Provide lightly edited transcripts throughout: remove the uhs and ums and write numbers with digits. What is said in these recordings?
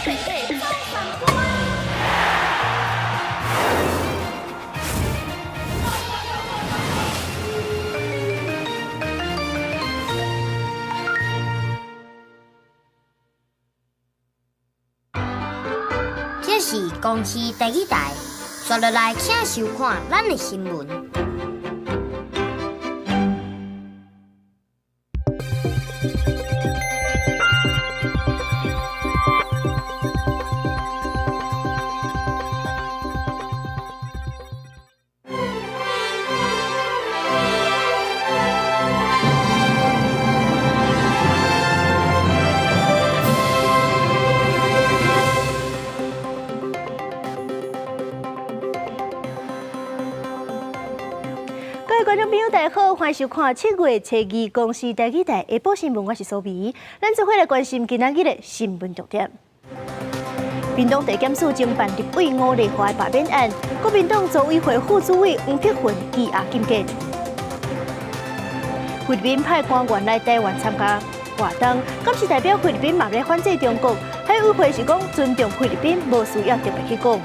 這是公視第二台，刷落來請收看咱的新聞。各位觀眾朋友，大家好，歡迎收看7月初二公視台語台下晡新聞，我是蘇美。咱做伙來關心今仔日的新聞重點。屏東地檢署偵辦立委吳麗華罷免案，國民黨組委會副主委黃碧雲羈押禁見。菲律賓派官員來台灣參加活動，敢是代表菲律賓嘛咧反制中國？海委會是講尊重菲律賓，無需要特別去講。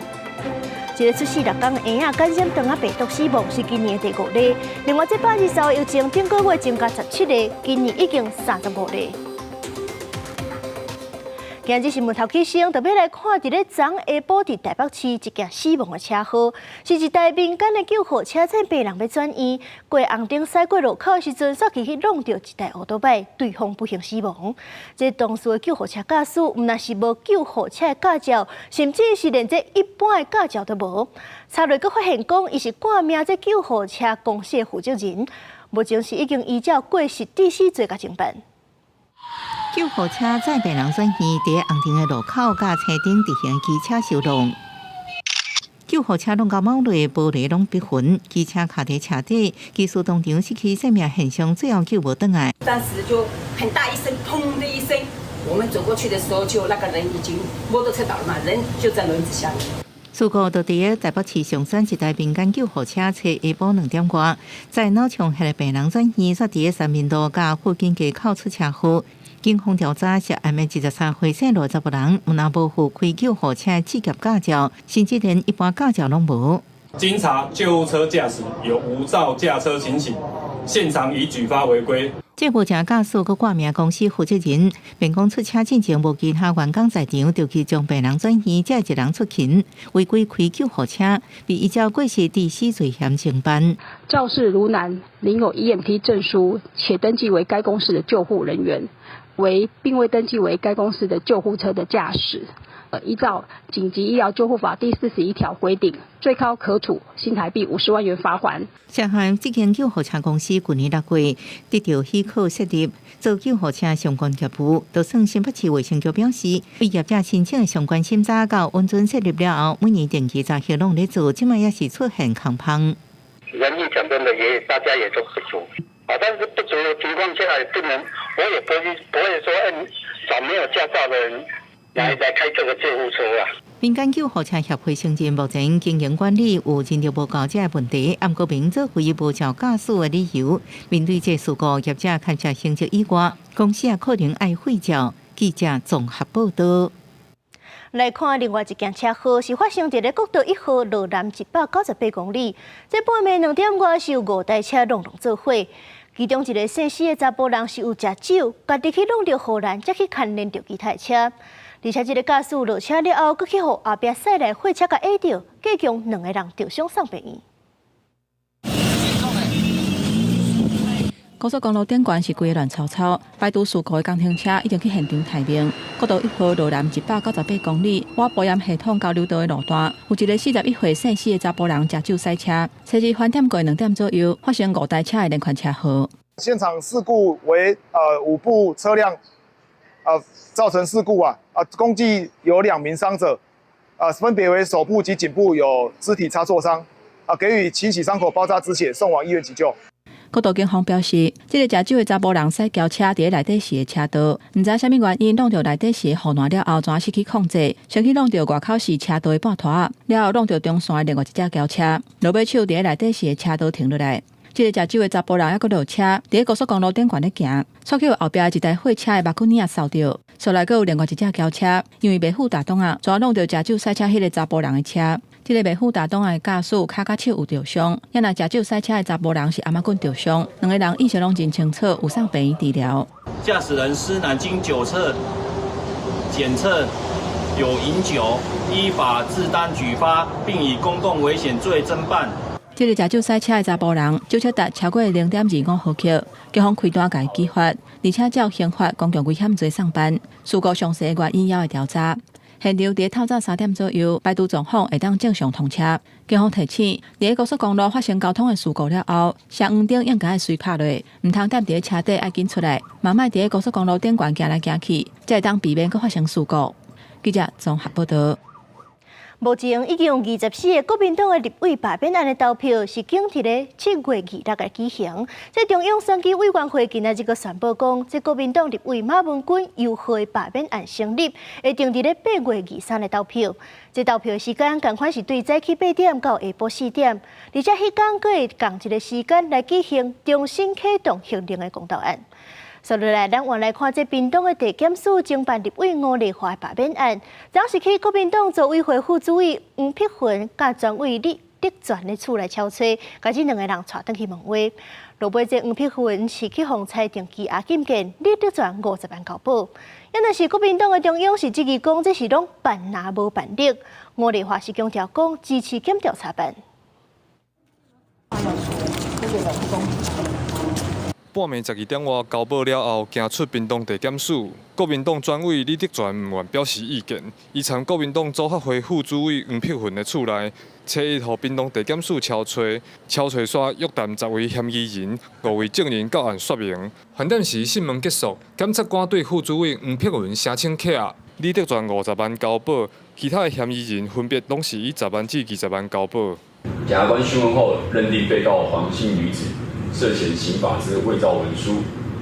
這个出世六工的嬰仔感染腸仔病毒死亡，是今年的第五例。另外，這123疫情頂個月增加17例，今年已經35例。今日新聞頭起先，特別來看佇咧昨下晡佇台北市一件死亡的車禍，是一台民間的救護車載病人欲轉院，過紅燈駛過路口的時陣，煞去去挵著一台歐多拜，對方不幸死亡。這當事的救護車駕駛，毋但是無救護車的駕照，甚至是連這一般的駕照都無。查落閣發現講，伊是掛名這救護車公司的負責人，目前是已經依照過失致死罪共偵辦。救護車載病人轉院，佇紅燈的路口，佮車頂直行機車相撞。救護車挵到某類玻璃攏逼痕，機車卡佇車底，技師當場失去生命現象，最後救無轉來。當時就很大一聲，砰的一聲，我們走過去的時候，就那個人已經摩托車倒了嘛，人就在輪子下面。事故就佇咧台北市松山一台民間救護車，下晡2點外，載腦槍血的病人轉院，煞佇咧三民路佮附近街口出車禍。警方調查涉案的23歲姓羅查埔人，毋但無附開救護車職業駕照，甚至連一般駕照攏無。經查救護車駕駛有無照駕車情形，現場已舉發違規。這無證駕駛閣掛名公司負責人，便講出車進前無其他員工在場，就去將病人轉院，才一人出勤，違規開救護車，被依照過失致死罪嫌偵辦。肇事盧男領有 EMT 證書，且登記為該公司的救護人員，為並未登記為該公司的救護車的駕駛。依照緊急醫療救護法第41條規定，最高可處新台幣50萬元罰鍰。涉案這間救護車公司去年6月得到許可設立做救護車相關業務，就算新北市衛生局表示，為業者申請的相關審查到允准設立了後，每年定期查核攏咧做，這擺也是出現空縫。人力講真的也大家也都不足，啊，但是不足的情況下也不能，我也不會說，找沒有駕照的人來開這個救護車啊。民間救護車協會承認，目前經營管理有認定無夠這個問題，毋過明做非無照駕駛的理由。面對這事故，業者牽涉刑責以外，公司也可能愛廢照。記者綜合報道。來看另外一件車禍，是發生佇咧國道1號羅南198公里。這半暝2點外是有5台車攏攏做伙，其中一個姓施的查埔人是有食酒，家己去挵著護欄，才去牽連著其他車。而且這個駕駛落車了後，閣去予後壁駛來貨車共壓著，計共2個人著傷送病院。高速公路頂懸是規個亂糟糟，排除事故的工程車已經去現場待命。國道1號羅南198公里，瓦埔鹽系統交流道的路段，有一個41歲姓施的查埔人食酒駛車，車子翻點過2點左右，發生5台車的連環車禍。現場事故為5部車輛造成事故啊，共計有2名傷者，分別為手部及頸部有肢體擦挫傷，給予清洗傷口、包紮止血，送往醫院急救。國道警方表示，這個食酒的查埔人駛轎車佇咧內底市的車道，毋知啥物原因挵著內底市的護欄了後，怎失去控制，先去挵著外口市車道的半拖，了後挵著中線的另外一隻轎車，落尾手佇咧內底市的車道停落來。這个食酒的查埔人猶閣落車，佇咧高速公路頂懸咧行，煞去予後壁一台貨車的目棍仔掃著，紲來閣有另外一隻轎車，因為袂赴踏擋仔，煞挵著食酒駛車彼个查埔人的車。這个袂赴踏擋仔的駕駛跤佮手有著傷，也若食酒駛車的查埔人是頷仔棍著傷，兩个人意識攏真清楚，有送病院治療。駕駛人施南經酒測檢測有飲酒，依法自擔舉發，並以公共危險罪偵辦。這个食酒駛車的查埔人，酒測值超過0.25毫克，警方開單共伊舉發，而且照刑法公共危險罪送辦。事故詳細原因猶會調查。現場佇透早3點左右，排除狀況會當正常通車。警方提醒，佇高速公路發生交通的事故了後，雙黃燈應該愛隨拍落，毋通踮佇咧車底愛緊出來，嘛莫佇咧高速公路頂懸行來行去，才會當避免閣發生事故。記者綜合報道。目前已經有24个國民黨的立委罷免案的投票是緊佇咧7月26來舉行。這中央選舉委員會今仔日閣宣布講，這國民黨立委馬文君游賀的罷免案成立，會定佇咧8月23來投票。這投票時間仝款是對早起8點到下晡4點，而且彼工閣會仝一个時間來舉行重新啟動行政的公投案。接落來，咱換來看這屏東的地檢署偵辦立委吳麗華罷免案，昨是去國民黨組委會副主委黃碧雲佮專委李德全的厝來敲揣，共這兩个人帶轉去問話。落尾這黃碧雲是去予裁定羈押禁見，李德全50萬交保。也若是國民黨的中央是質疑講，這是攏辦若無辦綠。吳麗華是強調講支持檢調查辦。半暝12點外交保了後，行出屏東地檢署，國民黨專委李德全毋願表示意見。伊參國民黨組合會副主委黃碧雲的厝內，初一予屏東地檢署敲揣，敲揣煞約談10位嫌疑人、5位證人到案說明。盤點時訊問結束，檢察官對副主委黃碧雲聲稱扣押，李德全50萬交保，其他的嫌疑人分別攏是以10萬至20萬交保。檢察官訊問後，認定被告黃姓女子涉嫌刑法之偽造文書、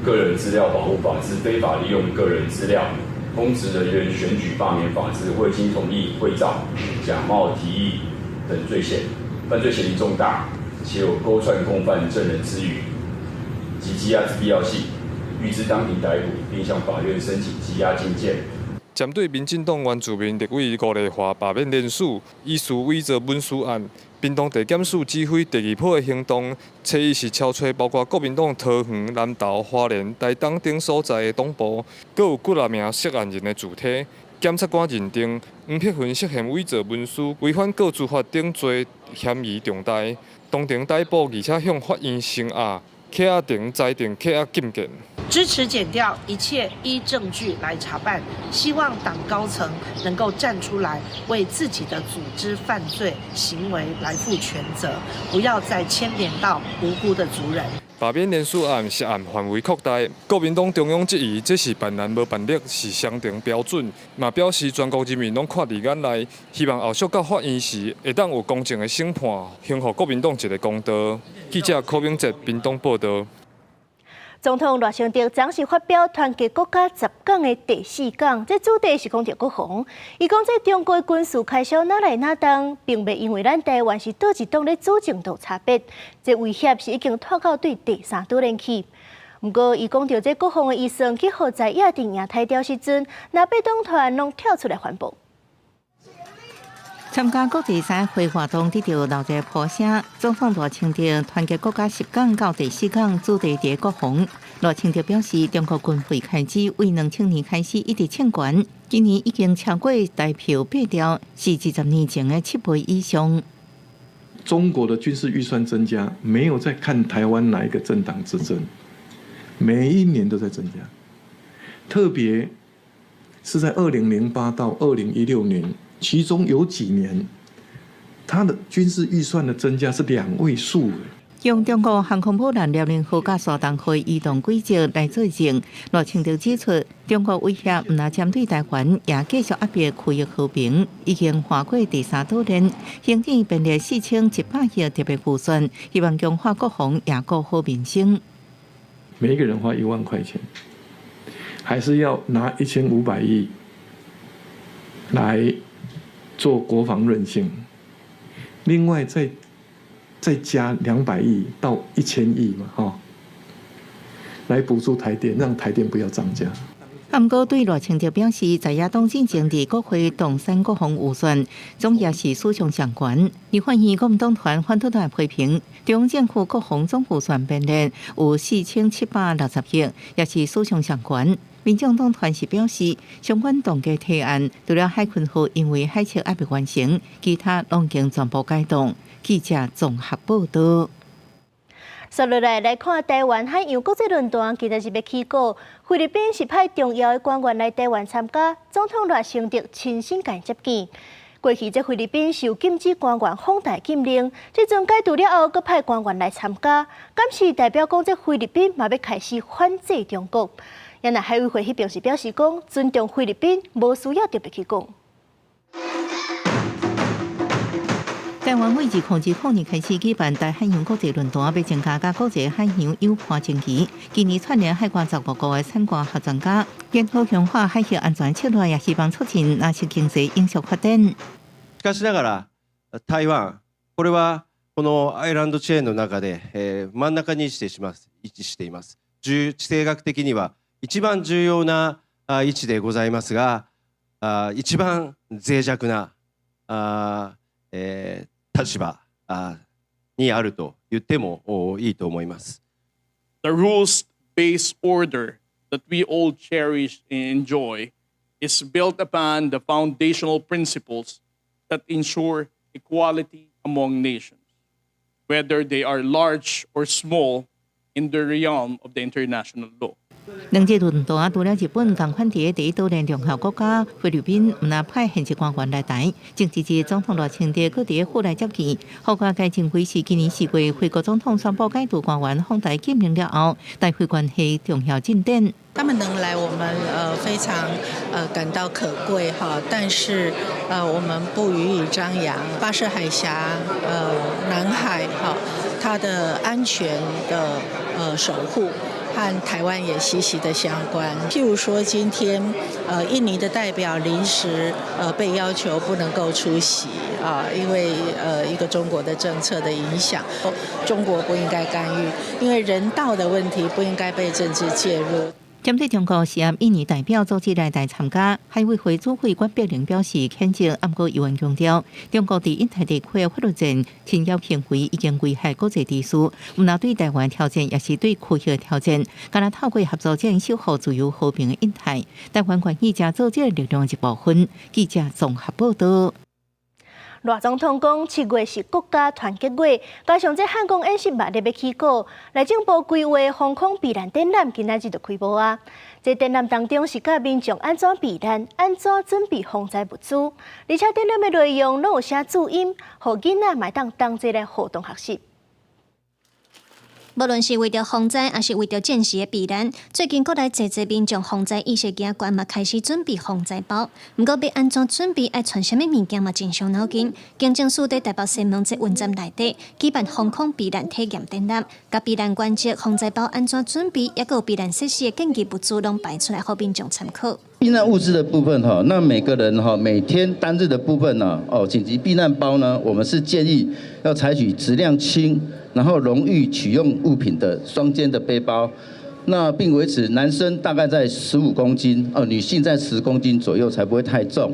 個人資料保護法之非法利用個人資料、公職人員選舉罷免法之未經同意偽造、假冒提議等罪嫌，犯罪嫌疑重大，且有勾串共犯證人之虞及羈押之必要性，諭知當庭逮捕，並向法院申請羈押禁見。針對民進黨原住民立委吳麗華罷免連署，疑似偽造文書案，屏東地檢署指揮第二波的行動，初一是敲揣包括國民黨桃園、南投、花蓮、台東等所在的黨部，閣有幾若名涉案人的住宅。檢察官認定黃碧雲涉嫌偽造文書、違反個資法等罪嫌疑重大，當庭逮捕，而且向法院聲押，扣押庭裁定扣押禁見。支持檢調，一切依證據來查辦。希望黨高層能夠站出來，為自己的組織犯罪行為來負全責，不要再牽連到無辜的族人。罷免連署案涉案範圍擴大，國民黨中央質疑這是辦藍無辦綠，是雙重標準，嘛表示全國人民攏看佇眼內，希望後續到法院時會當有公正的審判，還予國民黨一个公道。記者柯明哲屏東報道。總統賴清德昨是發表團結國家10講的第四講，這主題是講著國防。伊講這中國軍事開銷哪來哪當，並袂因為咱台灣是佗一黨咧主政就差別，這威脅是已經拖到對第三島鏈去。毋過，伊講著這國防的預算去予在野陣營刣掉時陣，藍白黨團攏跳出來反駁。參加國際賽會活動，得著鬧熱破聲。總統賴清德團結國家十講到第四講主題佇國防。賴清德表示，中國軍費開支為2000年開始一直衝懸，今年已經超過台票八兆，是20年前的7倍以上。中國的軍事預算增加，沒有在看台灣哪一個政黨執政，每一年都在增加，特別是在2008到2016年。其中有幾年，他的軍事預算的增加是兩位數。用中國航空母艦遼寧號佮山東號移動軌跡來作證，賴清德指出，中國威脅毋但針對台灣，也繼續壓迫區域和平，已經跨過第三島鏈，行政編列4100億特別預算，希望強化國防，也顧好民生。每一個人花1萬塊錢，還是要拿1500億來做國防韌性，另外再再加200億到1000億嘛，吼，來補助台電，讓台電不要漲價。毋過對賴清德表示，在野黨進前佇國會動刪國防預算，總也是史上上懸。立法院國民黨團反對團批評，中央政府國防總預算編列有4760億，也是史上上懸。民眾黨團是表示，相關凍結提案，除了海鯤號因為海測猶未完成，其他攏已經全部解凍。記者綜合報道。接落來來看台灣海洋國際論壇，今仔日欲起鼓。菲律賓是派重要的官員來台灣參加，總統賴清德親身共接見。過去這菲律賓是有禁止官員訪台禁令，這陣解除了後，閣派官員來參加，敢是代表講這菲律賓嘛欲開始反制中國？也若海委會彼邊是表示講，尊重菲律賓，無需要特別去講。台灣為2020年開始舉辦台海洋國際論壇，欲增加佮國際海洋友伴情誼。今年串聯海外15國的產官學專家，研討強化海峽安全策略，也希望促進藍色經濟永續發展。しかしながら、台灣、これはこのアイランドチェーンの中で、真ん中に位置してします、位置しています。地政学的には一番重要な位置でございますが、一番脆弱な立場にあると言ってもいいと思います。 The rules-based order that we all cherish and enjoy is built upon the foundational principles that ensure equality among nations, whether they are large or small in the realm of the international law. 兩日論壇除了日本仝款佇第一島鏈聯合國家菲律賓，毋但派現職官員來台，政治日總統賴清德閣佇府內接見，予外界認為是今年4月菲國總統宣布解除官員訪台禁令了後，台菲關係重要進展。他們能來，我們非常感到可貴哈，但是我們不予以張揚。巴士海峽、南海哈，它的安全的守護和台灣也息息的相關。譬如說，今天印尼的代表臨時被要求不能夠出席啊，因為一個中國的政策的影響，中國不應該干預，因為人道的問題不應該被政治介入。針對中國是按印尼代表組織來台參加，海委會主委管碧玲表示譴責，毋過猶原強調，中國佇印太地區的法律戰侵擾行為已經危害國際秩序，毋但對台灣挑戰，也是對區域的挑戰。敢若透過合作，才能守護自由和平的印太。台灣願意成做這個力量的一部分。記者綜合報道。賴總統講，7月是國家團結月，加上這漢光演習嘛咧欲起鼓，內政部規劃防空避難展覽，今仔日就開幕啊！這展覽當中是教民眾按怎避難、按怎準備防災物資，而且展覽的內容攏有寫注音，予囡仔嘛會當同齊來互動學習。無論是為著防災，抑是為著戰時的避難，最近國內濟濟民眾防災意識加懸，嘛開始準備防災包。毋過欲按怎準備，愛揣啥物物件嘛真傷腦筋。行政署佇台北西門這運站內底舉辦防空避難體驗展覽，共避難原則、防災包按怎準備，抑閣有避難設施的建議物資，攏擺出來予民眾參考。避難物資的部分哈，那每個人哈每天單日的部分呢，哦緊急避難包呢，我們是建議要採取質量輕，然後容易取用物品的雙肩的背包，那並維持男生大概在15公斤，哦女性在10公斤左右，才不會太重。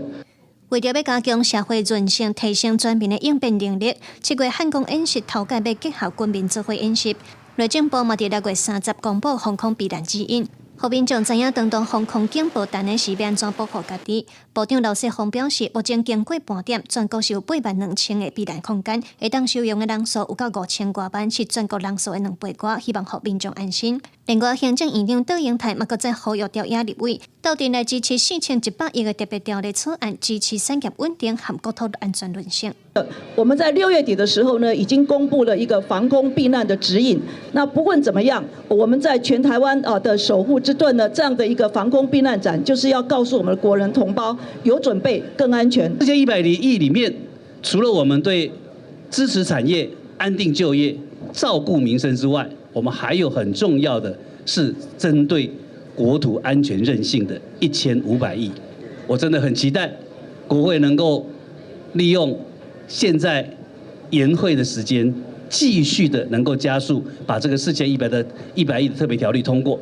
為著欲加強社會韌性，提升全民的應變能力，7月漢光演習頭擺欲結合軍民做伙演習，內政部嘛佇6月30公布防空避難指引。予民眾知影，當當防空警報彈的時，欲按怎保護家己。部長劉世鋒表示，目前經過盤點，全國是有8萬2千個避難空間，會當收容的人數有到5千外萬，是全國人數的2倍外，希望予民眾安心。另外，行政院長卓榮泰嘛，閣再呼籲朝野立委鬥陣來支持4100億的特別條例草案，支持產業穩定和國土安全韌性。我們在6月底的時候呢，已經公布了一個防空避難的指引。那不論怎麼樣，我們在全台灣啊的守護之盾呢，這樣的一個防空避難展，就是要告訴我們的國人同胞，有準備更安全。4100億裡面，除了我們對支持產業、安定就業、照顧民生之外，我們還有很重要的是針對國土安全韌性的1500億。我真的很期待國會能夠利用現在延會的時間，繼續的能夠加速把這個4100的100億的特別條例通過。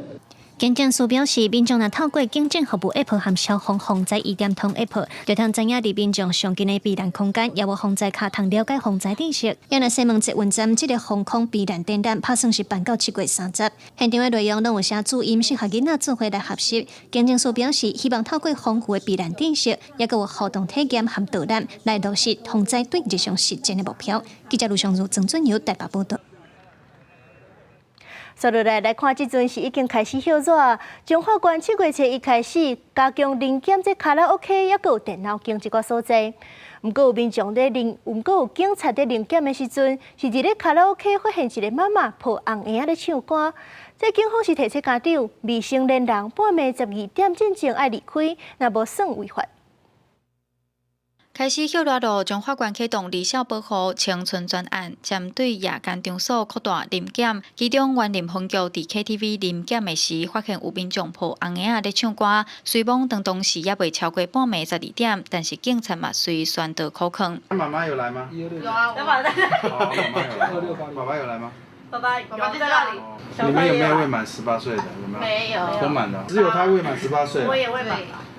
警政署表示，民眾若透過警政服務 App 和消防防災醫點通 App，就通知影離民眾上近的避難空間，也有防災卡通了解防災知識。也若西門捷運站這个防空避難展覽，拍算是辦到7月30。現場的內容攏有寫注音，適合囡仔做伙來學習。警政署表示，希望透過豐富的避難知識，也閣有互動體驗和導覽，來落實防災對日常實踐的目標。記者盧尚如、曾俊友台北報道。接落來來看，這陣是已經開始歇熱。彰化縣7月初一開始加強臨檢這卡拉 OK，抑閣有電腦間這個所在。毋過有民眾咧臨，毋過有警察佇臨檢的時陣，是佇咧卡拉 OK 發現一个媽媽抱紅嬰仔咧唱歌。這警方是提醒家長，未成年人半暝12點進前愛離開，若無算違法。開始歇熱囉，彰化縣啟動兒少保護青春專案，針對夜間場所擴大臨檢。其中，員林分局佇 KTV 臨檢的時，發現有民眾抱紅嬰仔咧唱歌，雖罔當當時猶未超過半暝十二點，但是警察嘛隨宣導口勸。媽媽有來嗎？有啊，媽媽有來。爸爸有來嗎？爸爸，爸爸在那裡。你們有沒有未滿18歲的？有沒有？沒有。都滿了，只有他未滿十八歲。我也未滿。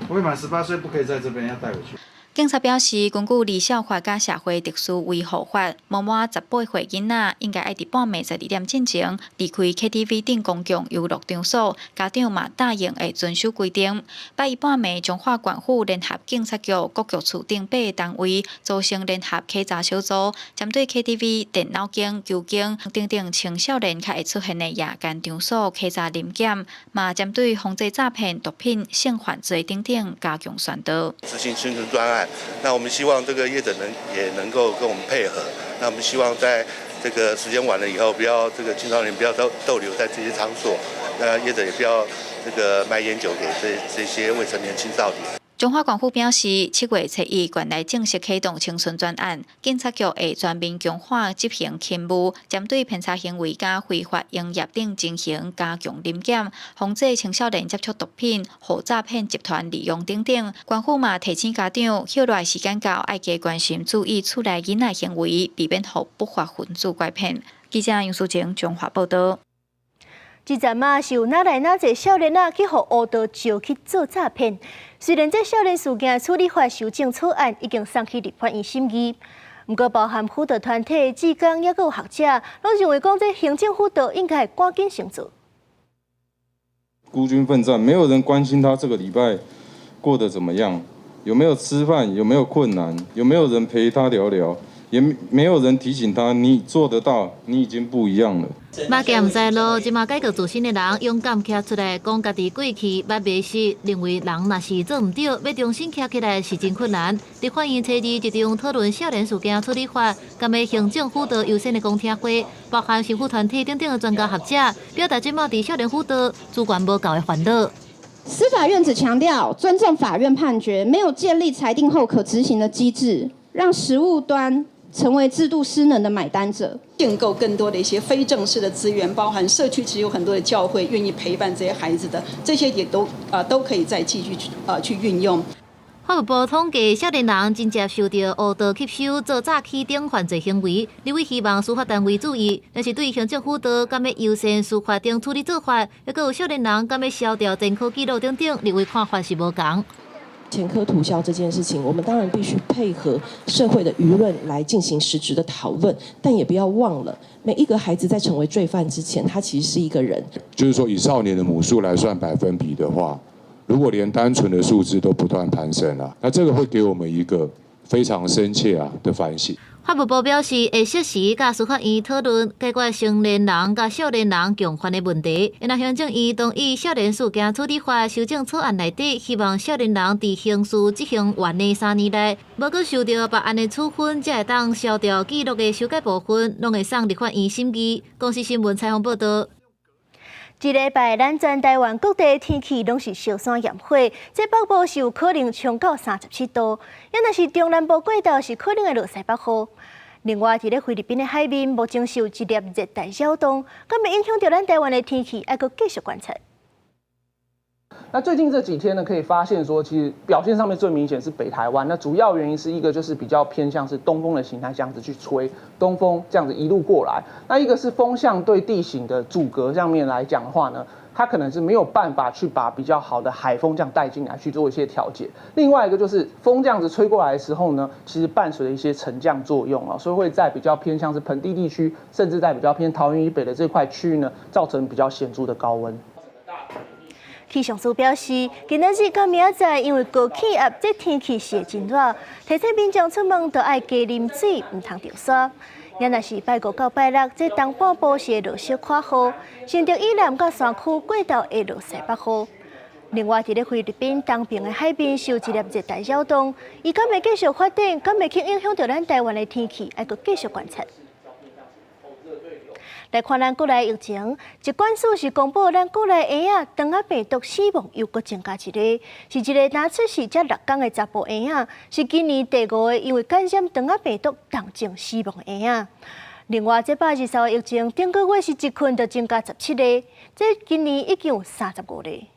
未滿十八歲不可以在這邊，要帶回去。警察表示，根據兒少法佮社會秩序維護法，無滿18歲囡仔應該愛佇半暝12點進前離開 KTV 等公共遊樂場所，家長嘛答應會遵守規定。拜一半暝，彰化縣府聯合警察局各局處等八个單位組成聯合稽查小組，針對 KTV、電腦間、球間等等青少年較會出現的夜間場所稽查臨檢，嘛針對防制詐騙、毒品、性犯罪等等加強宣導。執行青春專案。那我們希望這個業者能也能夠跟我們配合。那我們希望在這個時間晚了以後，不要這個青少年不要逗留在這些場所。那業者也不要這個賣菸酒給這些未成年青少年。彰化縣府表示，7月初一，縣內正式啟動青春專案，警察局會全面強化執行勤務，針對騙詐行為佮非法營業等進行加強臨檢，防止青少年接觸毒品、予詐騙集團利用等等。縣府嘛提醒家長，歇熱時間到，愛加關心注意厝內囡仔行為，避免予不法分子拐騙。記者楊淑晴彰化報道。這陣仔是有哪來哪濟少年仔去予烏道招去做詐騙。雖然這少年事件處理法修正草案已經送去立法院審議，毋過包含輔導團體、志工，抑閣有學者，攏認為講這行政輔導應該趕緊先做。孤軍奮戰，沒有人關心他這個禮拜過得怎麼樣，有沒有吃飯，有沒有困難，有沒有人陪他聊聊。也沒有人提醒他，你做得到，你已經不一樣了。馬行毋知路，這馬改過自新的人勇敢徛出來講家己過去捌迷失，認為人若是做毋對，欲重新徛起來是真困難。立法院初二一場討論少年事件處理法，佮欲行政輔導優先的公聽會，包含社福團體等等的專家學者，表達這馬佇少年輔導資源無夠的煩惱。司法院只強調尊重法院判決，沒有建立裁定後可執行的機制，讓實務端成為制度失能的買單者。建構更多的一些非正式的資源，包含社區，其實有很多的教會願意陪伴這些孩子的，這些也都可以再繼續去運用。法務部統計，少年人真濟受著誤導吸收做詐欺等犯罪行為，立委希望司法單位注意，若是對行政輔導敢欲優先司法等處理做法，抑閣有少年人敢欲消掉前科記錄等等，立委看法是無仝。前科塗銷這件事情，我們當然必須配合社會的輿論來進行實質的討論，但也不要忘了，每一個孩子在成為罪犯之前，他其實是一個人。就是說，以少年的母數來算百分比的話，如果連單純的數字都不斷攀升了，那這個會給我們一個非常深切的反省。法務部表示，會適時佮司法院討論解決成年人佮少年人共犯的問題。若行政院同意少年事件處理法修正草案內底，希望少年人佇刑事執行完的3年內，無閣受著別案的處分，才會當消掉記錄的修改部分，攏會送立法院審議。公視新聞採訪報道。這禮拜，咱全台灣各地天氣攏是燒山炎火，這北部是有可能衝到37度，也若是中南部過晝是可能會落西北雨。另外，佇咧菲律賓的海面，目前是有一粒熱帶擾動，敢會影響著咱台灣的天氣，愛閣繼續觀察。那最近這幾天呢，可以發現說，其實表現上面最明顯是北台灣。那主要原因是一個就是比較偏向是東風的形態，這樣子去吹東風，這樣子一路過來。那一個是風向對地形的阻隔上面來講的話呢，它可能是沒有辦法去把比較好的海風這樣帶進來去做一些調節。另外一個就是風這樣子吹過來的時候呢，其實伴隨着一些沉降作用啊，所以會在比較偏向是盆地地區，甚至在比較偏桃園以北的這塊區域呢，造成比較顯著的高溫。氣象署表示，今仔日佮明仔載，因為高氣壓，這天氣是會真熱，提醒民眾出門都愛加啉水，毋通著沙。也若是拜五到拜六，這東半部是會落小可雨，新竹以南佮山區過晝會落西北雨。另外，佇咧菲律賓東邊的海邊受一粒熱帶擾動，伊敢會繼續發展，敢會去影響著咱台灣的天氣，愛閣繼續觀察。來看咱國內疫情，疾管署是公布咱國內嬰仔腸仔病毒死亡又閣增加一個，是一个若出世才6工的查埔嬰仔，是今年第五个因為感染腸仔病毒重症死亡的嬰仔。另外，這123個疫情，頂個月是一困就增加17個，這今年已經有35例。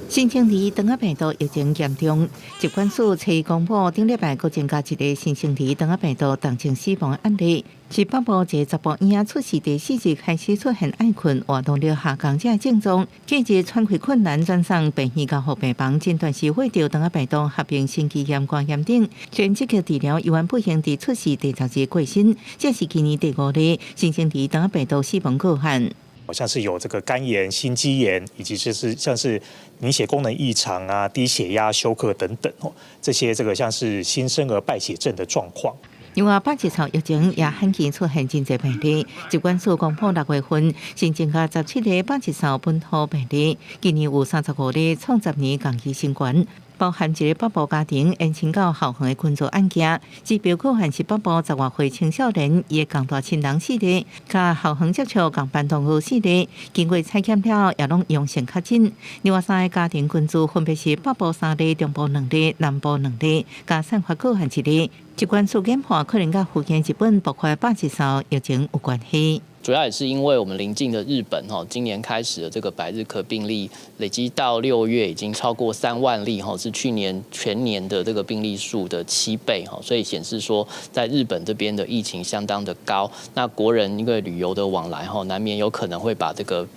新生兒腸仔病毒疫情嚴重，疾管署初公布頂禮拜閣增加一个新生兒腸仔病毒重症死亡的案例，是北部一个查埔嬰仔出世第四日開始出現愛睏、活動力下降這个症狀，隔日喘氣困難，轉送病院加護病房，診斷是患著腸仔病毒合併心肌炎、肝炎等，全積極治療，猶原不幸佇出世第10日過身，這是今年第五例新生兒腸仔病毒死亡個案。好像是有這個肝炎、心肌炎，以及就是像是凝血功能異常啊、低血壓、休克等等哦，這些這個像是新生兒敗血症的狀況。另外，百日草疫情也罕見出現真濟病例，疾管署公布6月份新增加17例百日草本土病例，今年有35例創10年同期新懸，包含一个北部家庭延伸到校園的群組案件，指標個案是北部10外歲青少年，伊的仝大親人四例，佮校園接觸仝班同學四例，經過採檢了後也攏陽性確診。另外三个家庭群組分別是北部三例、中部兩例、南部兩例，加散發個案一例。疾管署研判可能佮附近日本爆發百日嗽疫情有關係。主要也是因為我們鄰近的日本，今年開始的這個百日咳病例累積到6月已經超過3萬例，是去年全年的這個病例數的7倍，所以顯示說在日本這邊的疫情相當的高。那國人因為旅遊的往來，難免有可能會把這個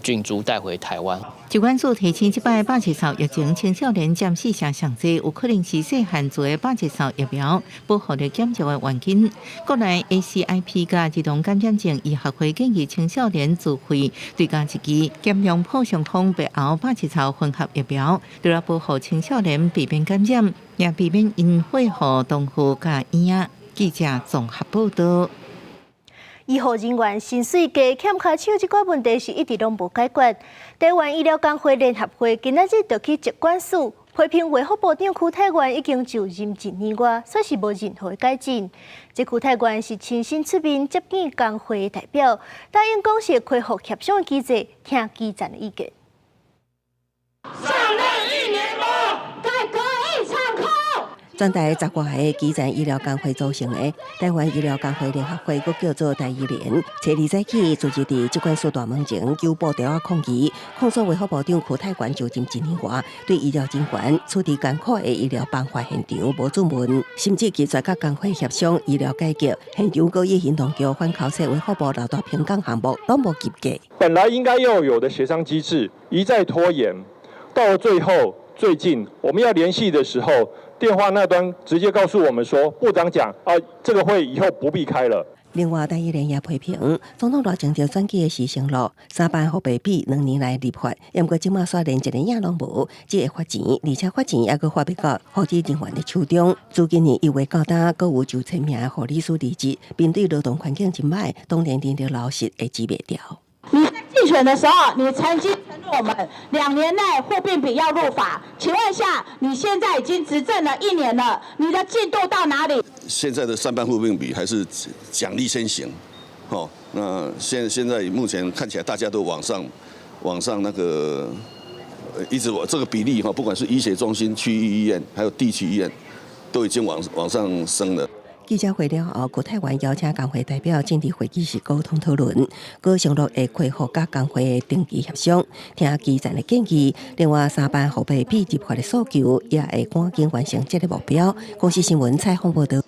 菌株帶回台灣。疾管署提醒，這擺百日嗽疫情青少年佔四成上濟，有可能是細漢注的百日嗽疫苗保護力減弱的原因。國內 ACIP 佮兒童感染症醫學會建議青少年自費追加一劑兼用破傷風、白喉、百日嗽混合疫苗，除了保護青少年避免感染，也避免𪜶血予同學佮嬰仔。記者綜合報道。醫護人員薪水低、欠跤手這個問題是一直攏無解決。台灣醫療工會聯合會今仔日就去疾管署批評衛福部長邱泰源已經就任一年外，煞是無任何改進。這邱泰源是親身出面接見工會代表，答應講是恢復協商機制，聽基層的意見。上任一年多，改革一場空。全台10外个基層醫療工會組成的台灣醫療工會聯合會，閣叫做台醫聯，初二早起，聚集佇疾管署大門前，糾布條仔抗議，控訴衛福部長邱泰源就任一年外，對醫療人員處置艱苦的醫療崩壞現場無主問，甚至拒絕佮工會協商醫療改革，現場閣以行動橋反口說衛福部老大評鑑項目攏無及格。本來應該要有的協商機制一再拖延，到了最後，最近我們要聯繫的時候，電話那端直接告訴我們說，部長講啊，這個會以後不必開了。另外，台醫聯也批評總統賴清德選舉的時承諾三班護病比2年內立法，毋過這馬煞連一个影攏無，只會罰錢，而且罰錢猶閣罰欲到護理人員的手中。自今年1月到今，閣有9,000名護理師離職，面對勞動環境真歹，當然人力流失會擠袂牢。你在競選的時候，你曾經承諾我們2年內護病比要入法，請問一下，你現在已經執政了1年了，你的進度到哪裡？現在的三班護病比還是獎勵先行，哦，那現在目前看起來大家都往上那個，一直往這個比例哈，不管是醫學中心、區域醫院，還有地區醫院，都已經往上升了。記者會了後，國泰灣邀請工會代表進入會議室溝通討論，閣承諾會恢復佮工會的定期協商，聽基層的建議。另外，三班予被立法的訴求，也會趕緊完成這个目標。公視新聞採訪報導。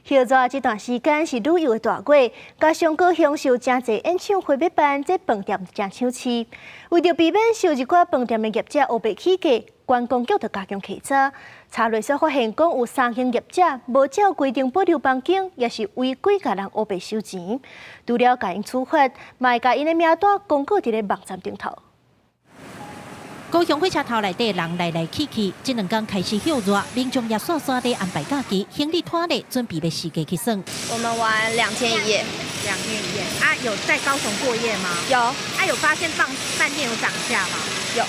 歇熱這段時間是旅遊的大月，加上高雄有誠濟演唱會欲辦，這飯店誠搶市。為著避免受一寡飯店的業者烏白起價，觀光局就加強稽查，查落煞發現講有三間業者無照規定保留房間，抑是違規共人烏白收錢。除了共𪜶處罰，嘛會共𪜶的名單公告佇咧網站頂頭。高雄火車頭內底人來來去去，這兩工開始歇熱，民眾也煞煞咧安排假期，行李拖咧，準備欲四界去耍。我們玩兩天一夜，兩天一夜啊？有在高雄過夜嗎？有。啊，有發現飯店有漲價嗎？有，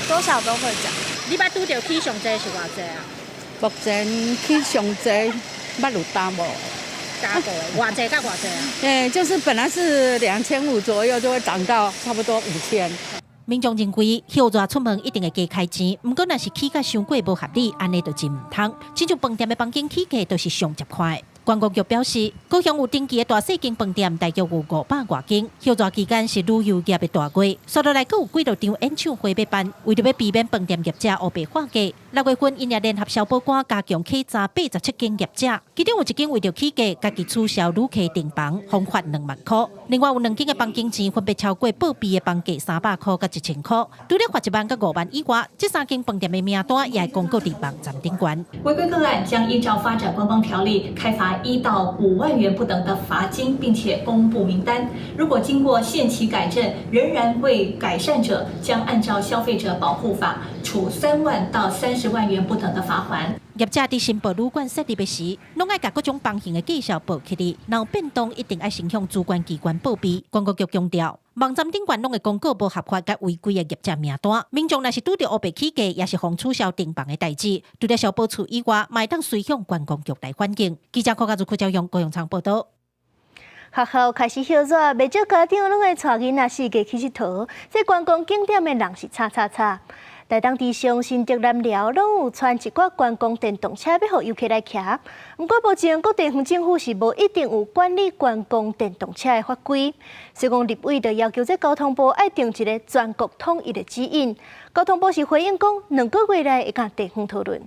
多少都會漲。你捌拄著起上濟是偌濟啊？目前起上濟，捌有 double。 double，偌濟佮偌濟啊？就是本來是2500左右，就會漲到差不多5000。民眾認為歇熱出門一定會加開錢，毋過若是起價傷過無合理，按呢就真毋通。親像飯店的房間起價都是上捷快。觀光局表示，高雄有登記的大細間飯店大約有500外間。歇熱期間是旅遊業的大月，紲落來閣有幾落場演唱會欲辦，為著欲避免飯店業者烏白喊價，6月份𪜶也聯合消保官加強稽查87間業者，其中有一間為著起價，家己取消旅客訂房，予罰2萬箍。另外有兩間的房間錢分別超過報備的房價300箍佮1000箍，除了罰1萬佮5萬以外，這三間飯店的名單也會公告佇網站頂懸。違規個案將依照發展觀光條例開罰1到5萬元不等的罰金，並且公布名單。如果經過限期改正仍然未改善者，將按照消費者保護法處3萬到30萬元不等的罰鍰。業者佇申報旅館設立的時，攏愛共各種房型的介紹報起來，若有變動，一定愛先向主管機關報備。觀光局強調，網站頂懸攏會公告無合法佮違規的業者名單。民眾若是拄著烏白起價，抑是予取消訂房的代誌，除了消保處以外，嘛會當隨向觀光局來反映。記者柯家祖、柯昭勇、高永昌報導。學校開始歇熱，袂少家長攏會帶囡仔四界去𨑨迌。這觀光景點的人是吵吵吵。台東池上、新竹南寮攏有賰一寡觀光電動車欲予遊客來騎。毋過目前各地方政府是無一定有管理觀光電動車的法規，所以講立委就要求這交通部愛訂一个全國統一的指引。交通部是回應講，2個月內會佮地方討論。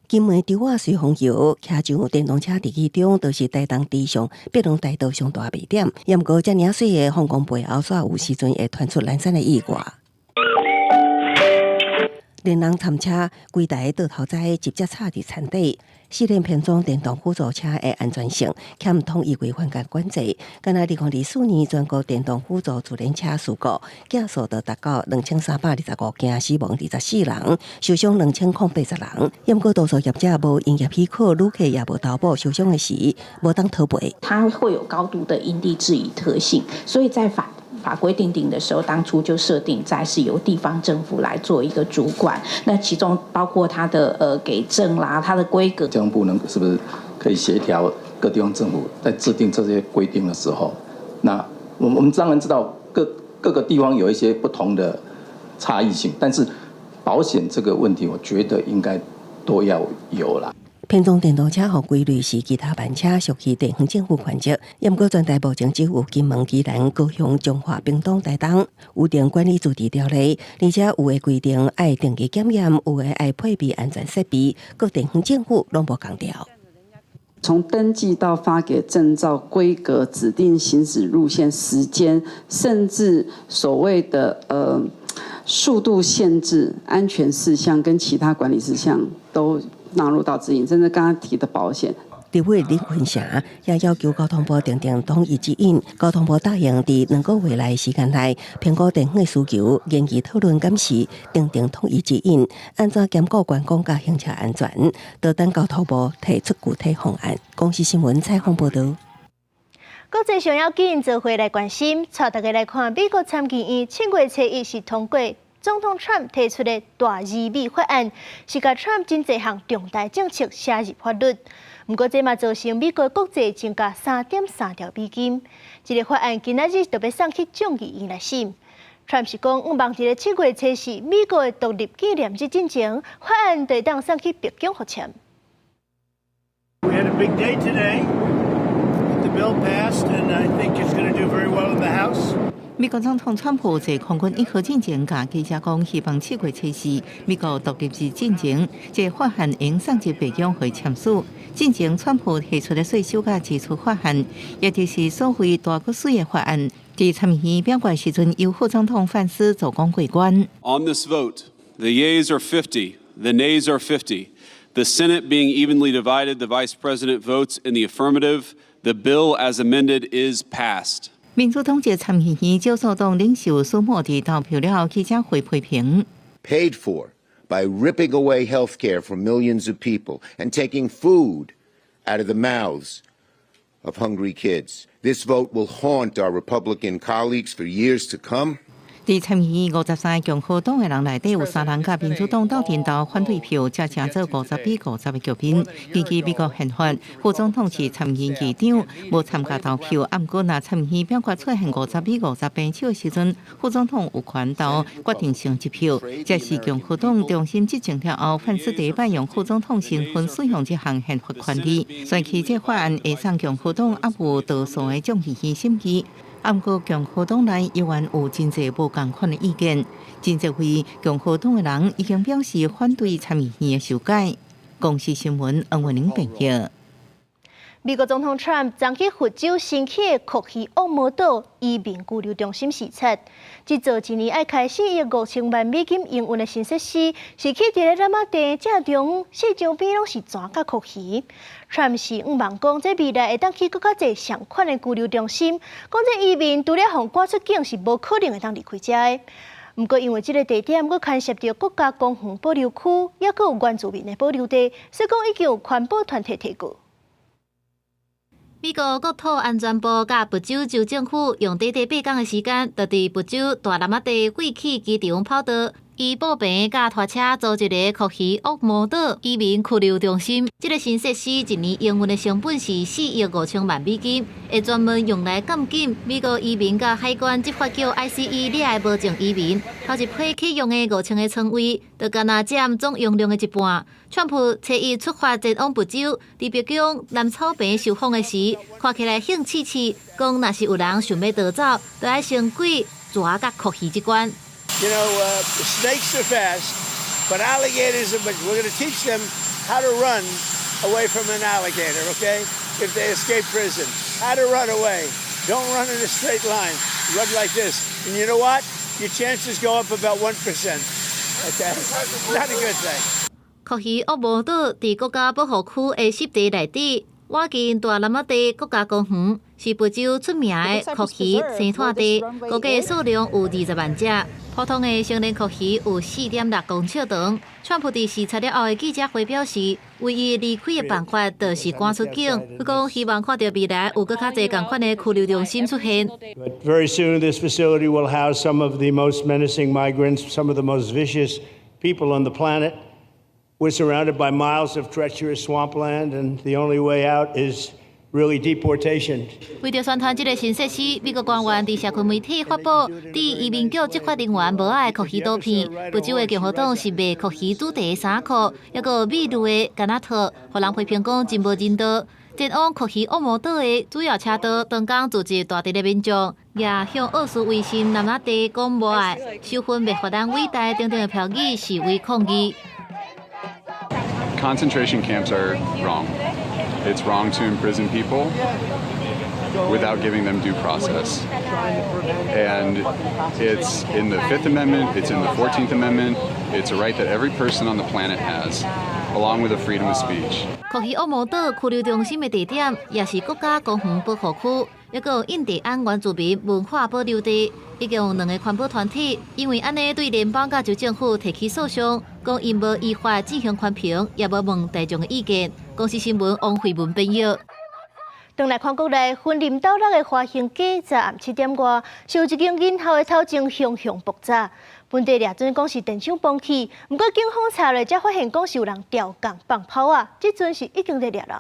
金門稻仔隨風遊，騎上電動車佇其中，就是台東池上碧龍大道上大賣點。毋過遮爾媠的風光背後，煞有時陣會傳出攔產的意外。連人摻車，規台倒頭栽直接插佇田底。試驗編裝電動輔助車的安全性，欠統一規範佮管制。敢若2024年全國電動輔助自聯車事故，件數就達到2325件，死亡24人，受傷2080人。毋過多數業者無營業許可，旅客也無投保，受傷的時無當討賠。它會有高度的因地制宜特性，所以在法規訂定的時候，當初就設定在是由地方政府來做一個主管，那其中包括它的給證啦，它的規格。交通部能是不是可以協調各地方政府在制定這些規定的時候，那我們當然知道各個地方有一些不同的差異性，但是保險這個問題，我覺得應該都要有啦。編裝電動車予歸類是其他慢車，屬於地方政府權責。毋過全台目前只有金門、宜蘭、高雄、彰化、屏東、台東有訂管理自治條例，而且有的規定愛定期檢驗，有的愛配備安全設備，各地方政府攏無仝調。從登記到發給證照、規格、指定行駛路線、時間，甚至所謂的速度限制、安全事項跟其他管理事項都納入到指引，甚至剛剛提的保險。立委林坤城也要求交通部訂定統一指引。交通部答應佇2個月內時間內，評估地方的需求，研議討論檢視，訂定統一指引，按怎兼顧觀光佮行車安全，就等交通部提出具體方案。公視新聞採訪報導。國際上要緊，做伙來關心，帶大家來看美國參議院7月初一是通過總統川普提出的大移美法案，是共川普真濟項重大政策寫入法律。毋過這嘛造成美國國債增加3.3兆美金。這个法案今仔日就欲送去眾議院來審。川普是講，向望佇咧7月初四美國的獨立紀念日進前，法案就會當送去白宮予簽。We had a big day today. The bill passed, and I think it's going to do very well in the House. 美國總統川普坐空軍一號進前，共記者講，希望7月初四美國獨立日進前，這個法案會送入白宮予伊簽署。進前，川普提出的稅收佮支出法案，也就是所謂大國稅的法案，佇參議院表決時陣，由副總統范斯主講過關。 On this vote, the yeas are 50, the nays are 50. The Senate being evenly divided, the Vice President votes in the affirmative. The bill as amended is passed. 民主黨籍參議院少數黨領袖舒默佇投票了後記者會批評。 Paid for by ripping away health care from millions of people and taking food out of the mouths of hungry kids. This vote will haunt our Republican colleagues for years to come. 佇參議院53個共和黨的人內底有三人佮民主黨鬥陣投反對票，才成做50比50的局面。根據美國憲法，副總統是參議院議長，無參加投票。毋過，若參議院表決出現50比50平手的時陣，副總統有權投決定性一票。這是共和黨重新執政了後，范斯第一擺用副總統身份使用這項憲法權利。選舉這法案會送共和黨猶有多數的眾議院審議。毋過共和黨內猶原有真濟無仝款的意見，真濟位共和黨的人已經表示反對參議院的修改。公視新聞黃文玲編譯。美國總統 Trump 昨去佛州新起的蛞蝓惡魔島移民拘留中心視察，這座一年愛開4億5000萬美金營運的新設施，是起佇咧喇嘛地正中，四周邊攏是蛇佮蛞蝓。Trump 是向望講，這未來會當起閣較濟相款的拘留中心，講這移民除了予趕出境是無可能會當離開遮的。毋過因為這个地點閣牽涉著國家公園保留區，抑閣有原住民的保留地，所以講已經有環保團體提告。美國國土安全部佮佛州州政府用短短8工的時間，就佇佛州大喇嘛地廢棄機場跑道，以步兵佮拖車組一个蛞蝓惡魔島移民拘留中心。這个新設施一年營運的成本是4億5000萬美金，會專門用來監禁美國移民佮海關執法局 ICE 掠的無證移民。頭一批啟用的5000个床位，就敢若佔總容量的一半。川普初一出發前往佛州，佇白宮南草坪受訪的時，看起來興刺刺，講若是有人想欲逃走，就愛先過蛇佮蛞蝓這關。 Snakes are fast, but alligators are. We're going to teach them how to run away from an alligator. Okay, if they escape prison, how to run away. Don't run in a straight line. Run like this. And you know what? Your chances go up about 1%. Okay, not a good thing. 蛞蝓惡魔島佇國家保護區的濕地內底，倚近大喇嘛地國家公園，是佛州出名的蛞蝓生態地，估計數量有20萬隻。普通的成年蛞蝓有4.6公尺長。川普佇視察了後的記者會表示，唯一離開的辦法就是趕出境。伊講希望看著未來有閣較濟仝款的拘留中心出現。 But very soon, this facility will house some of the most menacing migrants, some of the most vicious people on the planet. We're surrounded by miles of treacherous swampland, and the only way out is really deportation. 為著宣傳這个新設施，美國官員佇社群媒體發布，對移民局執法人員無愛的蛞蝓圖片。佛州的共和黨是賣蛞蝓主題的衫褲，抑閣有美麗的柑仔套，予人批評講真無人道。前往蛞蝓惡魔島的主要車道，當工聚集大陣的民眾，也向奧斯維辛南亞地講無愛、收分滅法人偉大等等的標語示威抗議。 Concentration camps are wrong. It's wrong to imprison people without giving them due process. And it's in the Fifth Amendment, it's in the 14th Amendment, it's a right that every person on the planet has, along with the freedom of speech. 蛞蝓惡魔島拘留中心的地點，也是國家公園保護區，抑閣有印第安原住民文化保留地。已經有兩个環保團體因為按呢對聯邦佮州政府提起訴訟，講𪜶無依法進行環評，也無問大眾的意見。公視新聞王慧文編譯。轉來看國內，雲林斗六的華興街，昨暗7點外，有一間銀行的頭前熊熊爆炸。本地掠準講是電廠崩去，毋過警方查落才發現講是有人調工放炮仔，這陣是已經佇掠人。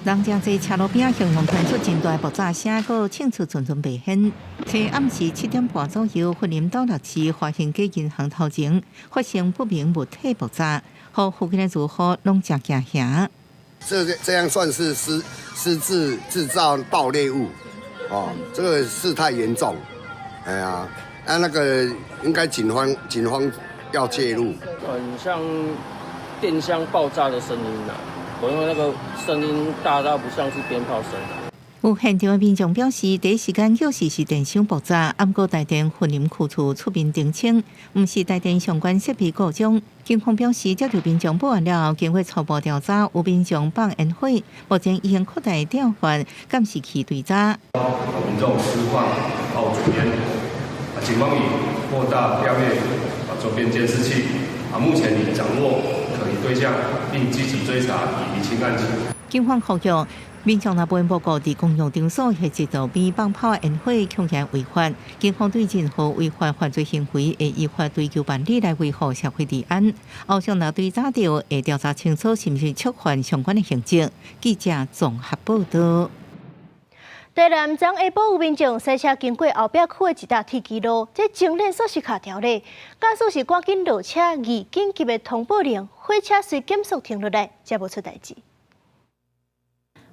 人誠濟車路邊熊熊傳出真大爆炸聲，閣衝出陣陣白煙。昨暗時7點半左右，雲林斗六市華興街銀行頭前發生不明物體爆炸，予附近的住戶攏誠驚嚇。這樣算是私自製造爆裂物，哦，這個事態嚴重，哎呀，啊那個應該警方要介入。很像電箱爆炸的聲音啦，因為那個聲音大到不像是鞭炮聲。有現場的民眾表示，第一時間確實是電箱爆炸，毋過台電雲林區處出面澄清，毋是台電相關設備故障。警方表示，接到民眾報案了後，經過初步調查，有民眾放煙火，目前已經擴大調閱監視器追查。民眾私放爆竹煙，警方已擴大調閱周邊監視器，目前已掌握可疑對象，並積極追查以釐清案情。警方呼籲民眾若袂報告佇公共場所或者路邊放炮煙火，恐嫌違法。警方對任何違法犯罪行為，會依法追究辦理來維護社會治安。後續若追查著，會調查清楚是毋是觸犯相關的刑責。記者綜合報道。台南昨下晡有民眾駛車經過後壁區的一搭鐵支路，這前輪煞是卡著咧，駕駛是趕緊落車，按緊急的通報鈴，火車隨減速停落來，才無出代誌。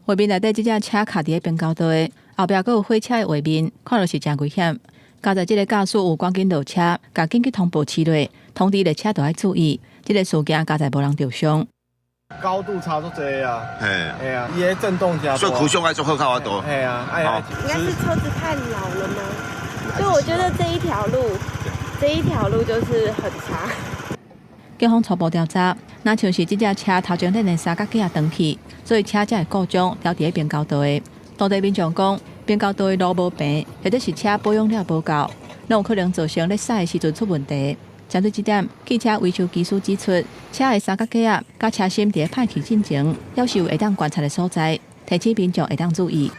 畫面內底這隻車卡佇咧平交道的後壁，閣有火車的畫面，看落是誠危險。佳哉這个駕駛有趕緊落車，共緊急通報切落，通知列車著愛注意。這个事件佳哉無人著傷。高度差足濟啊！嘿，嘿啊，伊的震動誠大，所以苦胸愛做好較多。嘿啊，哎呀，應該是車子太老了嗎？就我覺得這一條路，這一條路就是很差。警方初步調查，若像是這隻車頭前輪的三角架斷去，所以車才會故障，著佇咧平交道的。當地民眾講，平交道的路無平，或者是車保養了無夠，攏有可能造成咧駛的時陣出問題。針對這點，汽車維修技師指出，車的三角架佮車身佇咧歹去進前，猶是有會當觀察的所在，提醒民眾會當注意。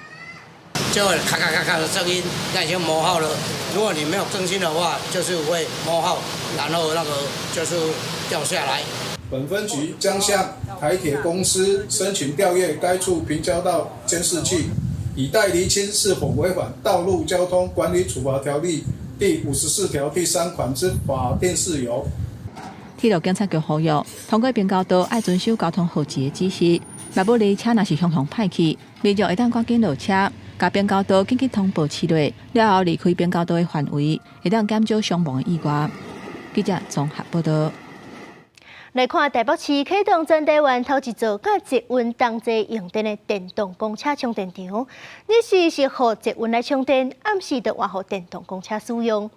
就會咔咔咔咔的聲音，那已經磨耗了。如果你沒有更新的話，就是會磨耗，然後那個就是掉下來。本分局將向台鐵公司申請調閱該處平交道監視器，以待釐清是否違反《道路交通管理處罰條例》第54條第3款之法定事由。鐵路警察局呼籲，通過平交道愛遵守交通號誌的指示，若無離車若是雄雄歹去，民眾會當趕緊落車，共平交道緊急通報切落，了後離開平交道的範圍，會當減少傷亡的意外。記者綜合報道。來看台北市啟動全台灣頭一座佮捷運同齊用電的電動公車充電場，日時是予捷運來充電，暗時就換予電動公車使用。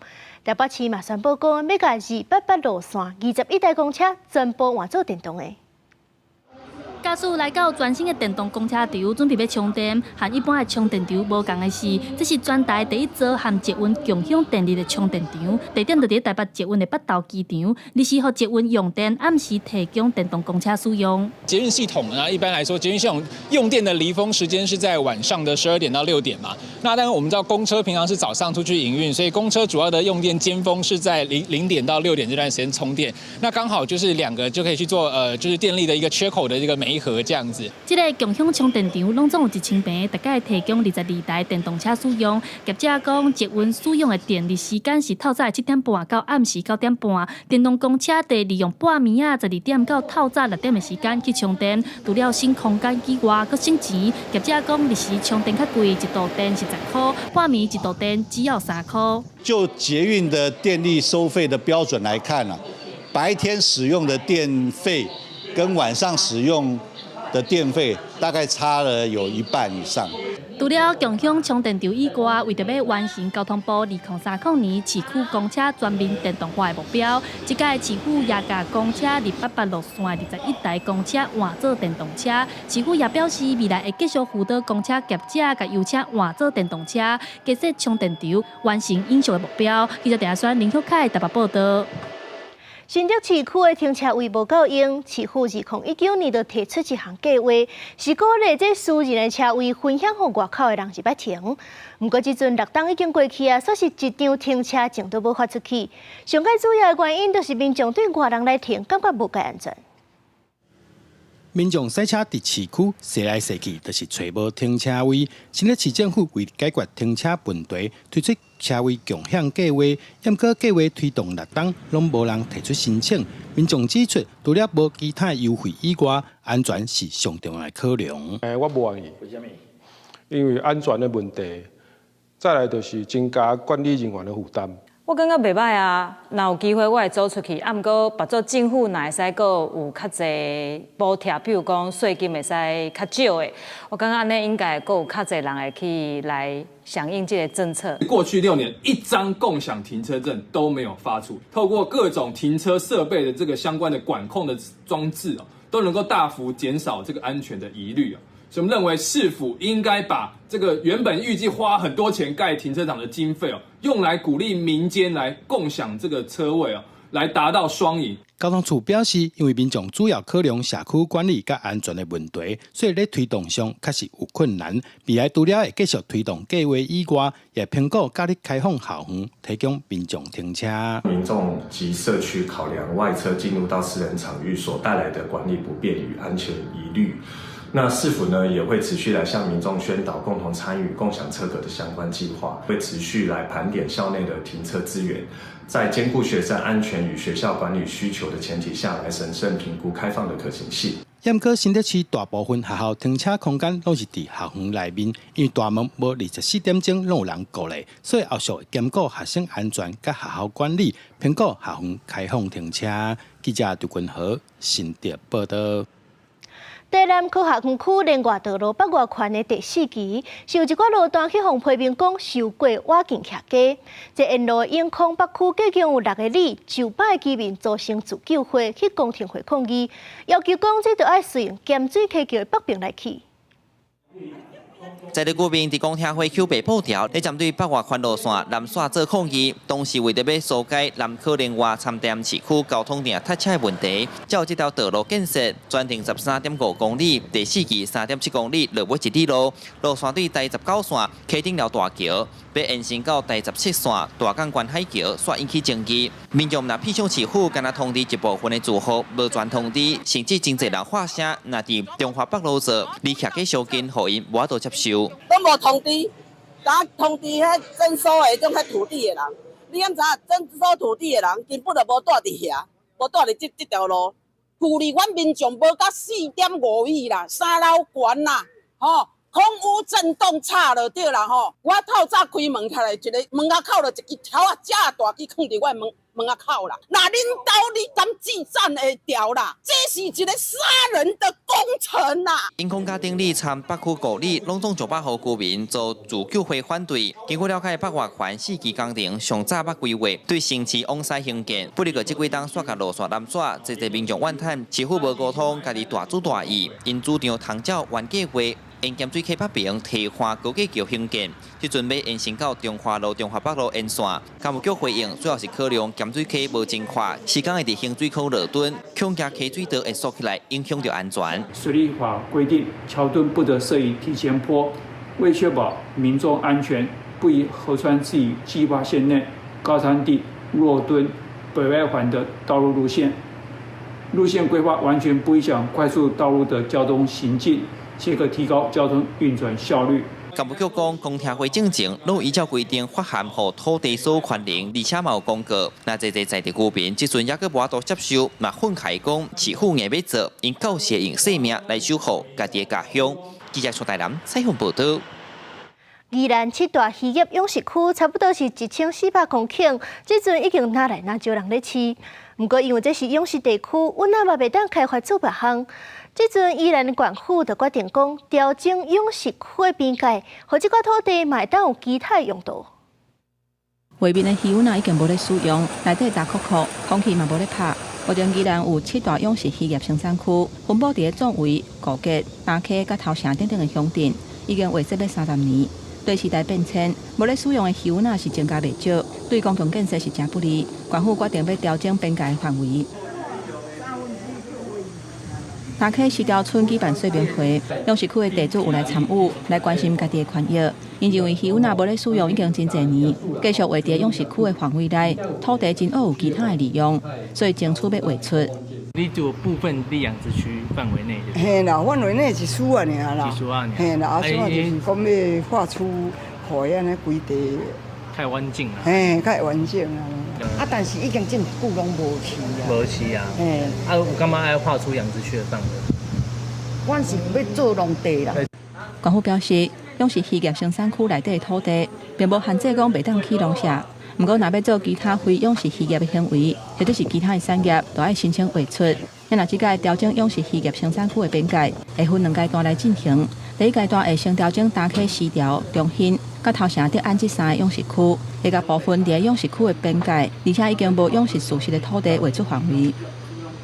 台北市嘛宣布講，欲共288路線21台公車全部換做電動的。駕駛來到全新的電動公車場，準備欲充電，和一般的充電場無仝的是，這是全台第一座和捷運共享電力的充電場，地點就佇台北捷運的北投機場，日時予捷運用電，暗時提供電動公車使用。捷運系統呢，一般來說，捷運系統用電的離峰時間是在晚上的12點到6點嘛。那當然我們知道公車平常是早上出去營運，所以公車主要的用電尖峰是在0點到6點這段時間充電。那剛好就是兩個就可以去做就是電力的一個缺口的這個媒合這樣子。這个共享充電場攏總有1000坪，大概提供22台電動車使用。業者講，捷運使用的電力時間是透早7點半到暗時9點半，電動公車得利用半暝仔12點到透早6點的時間去充電。除了省空間以外，閣省錢。業者講，日時充電較貴，一度電是10箍，半暝一度電只要3箍。就捷運的電力收費的標準來看啊，白天使用的電費跟晚上使用的電費大概差了有一半以上。除了共享充電場以外，為著欲完成交通部2030年市區公車全面電動化的目標，這屆市府也共公車288路線21台公車換做電動車。市府也表示，未來會繼續輔導公車業者共油車換做電動車，加設充電場，完成永續的目標。記者鄭宣林旭凱台北報道。新竹市區的停車位無夠用，市府2019年就提出一項計劃，是鼓勵這私人的車位分享予外口的人入來停。毋過這陣6冬已經過去啊，煞是一張停車證都無發出去。上蓋主要的原因，就是民眾對外人來停感覺無蓋安全。民眾駛車佇市區踅來踅去，就是揣無停車位。新北市政府為解決停車問題，推出車位共享計劃，毋過計劃推動六冬，攏無人提出申請。民眾指出，除了無其他優惠以外，安全是上重要的考量。我無願意。為啥物？因為安全的問題，再來就是增加管理人員的負擔。我感覺袂䆀啊，若有機會我會租出去。啊，毋過別做政府若會使閣有較濟補貼，比如講稅金會使較少的，我感覺按呢應該閣有較濟人會去來響應這個政策。過去6年，一張共享停車證都沒有發出，透過各種停車設備的這個相關的管控的裝置哦，都能夠大幅減少這個安全的疑慮啊。所以我們認為市府應該把這個原本預計花很多錢蓋停車場的經費哦，用來鼓勵民間來共享這個車位哦，來達到雙贏。交通處表示，因為民眾主要考量社區管理佮安全的問題，所以咧推動上確實有困難。未來除了會繼續推動計劃以外，也評估假日開放校園，提供民眾停車。民眾及社區考量外車進入到私人場域所帶來的管理不便與安全疑慮。那市府呢也會持續來向民眾宣導共同參與共享車格的相關計劃，會持續來盤點校內的停車資源，在兼顧學生安全與學校管理需求的前提下來審慎評估開放的可行性。毋過新竹市大部分學校停車空間攏是佇校園內面，因為大門無24點鐘攏有人顧咧，所以後續會兼顧學生安全佮學校管理，評估校園開放停車。記者杜君和新竹報道。台南科學園區聯外道路北外環的第四期，是有一寡路段去予批評講收過倚近徛家。這沿路永康北區共有六个里900居民組成自救會去公聽會抗議，要求講這著愛順應鹹水溪橋的北爿來起。在地居民佇公聽會抾白布條，咧針對北外環路線南線做抗議，當時為著欲疏解南科聯外參台南市區交通定塞車的問題，才有這條道路建設，全長13.5公里，第四期3.7公里，落尾一里路，路線對台19線溪頂寮大橋，欲延伸到台17線大港關海橋，煞引起爭議。民眾若闢向市府，干焦通知一部分的住戶，無全通知，甚至真濟人發聲，若佇中華北路做，離徛家相近，予𪜶無法度接受。攏無通知，敢通知彼徵收的種彼土地的人，你敢知影徵收土地的人根本就無住佇遐，無住佇這條路。距離阮民眾無到4.5米啦，三樓懸啦，吼，空污震動差就對啦吼。我透早開門起來，一个門仔口就一支柱仔遮大支囥佇我的門仔口啦。若恁兜你敢計算會著啦？這是一个殺人的工程啦！永康佮頂里參北區五里，攏總900戶居民做自救會反對。根據了解，北外環四期工程上早捌規劃對新市往西興建，不過這幾冬煞共路線南轉，濟濟民眾怨嘆，市府無溝通，家己大主大意，𪜶主張通照原計劃。沿鹹水溪北爿替換高架橋興建，這陣欲延伸到中華路、中華北路沿線。工務局回應，主要是考量鹹水溪無真闊，時間會佇清水溝落墩，恐驚溪水道會縮起來，影響著安全。水利法規定，橋墩不得設於堤前坡，為確保民眾安全，不宜河川置於計劃線內高灘地、弱墩、北外環的道路路線。路線規劃完全不影響快速道路的交通行進。且可提高交通運轉效率。工務局講，公聽會進前，攏依照規定發函予土地所有權人，而且嘛有公告。若濟濟在地居民，這陣猶閣無法度接受，嘛憤慨講，市府硬欲做，𪜶到時會用性命來守護家己的家鄉。記者蘇大南採訪報道。宜蘭七大漁業養殖區差不多是1400公頃，這陣已經愈來愈少人咧飼。毋過因為這是養殖地區，阮仔嘛袂當開發做別項。這陣宜蘭縣府就決定講調整養殖區的邊界，予這塊土地嘛會當有其他用途。畫面的魚塭已經無咧使用，內底焦涸涸，空氣嘛無咧拍。目前宜蘭有七大養殖漁業生產區，分布佇咧壯圍、五結、大溪佮頭城等等的鄉鎮，已經劃設欲30年。對時代變遷，無咧使用的魚塭是增加袂少，對公共建設是誠不利。縣府決定欲調整邊界範圍。大溪西碉村舉辦說明會，養殖區的地主有來參與，來關心家己的權益。𪜶認為魚塭無咧使用已經真濟年，繼續劃佇養殖區的範圍內，土地真好有其他的利用，所以爭取欲劃出。你就部分佇養殖區範圍內。嘿啦，範圍內一絲仔爾啦。一絲仔爾。嘿啦，啊，所以就是講欲劃出，予按呢規地。較完整啊。嘿，較完整啊。啊，但是已經真久攏無飼啊。無飼啊。嘿。啊，有感覺愛劃出養殖區的範圍？阮是欲做農地啦。縣府表示，養殖漁業生產區內底的土地，並無限制講袂當起農舍。毋過，若欲做其他非養殖漁業的行為，或者是其他的產業，都愛申請劃出。若這擺調整養殖漁業生產區的邊界，會分兩階段來進行。第一階段會先調整大溪、西寮、中興、佮頭城德安這三个養殖區，會共部分佇養殖區的邊界，而且已經無養殖事實的土地劃出範圍。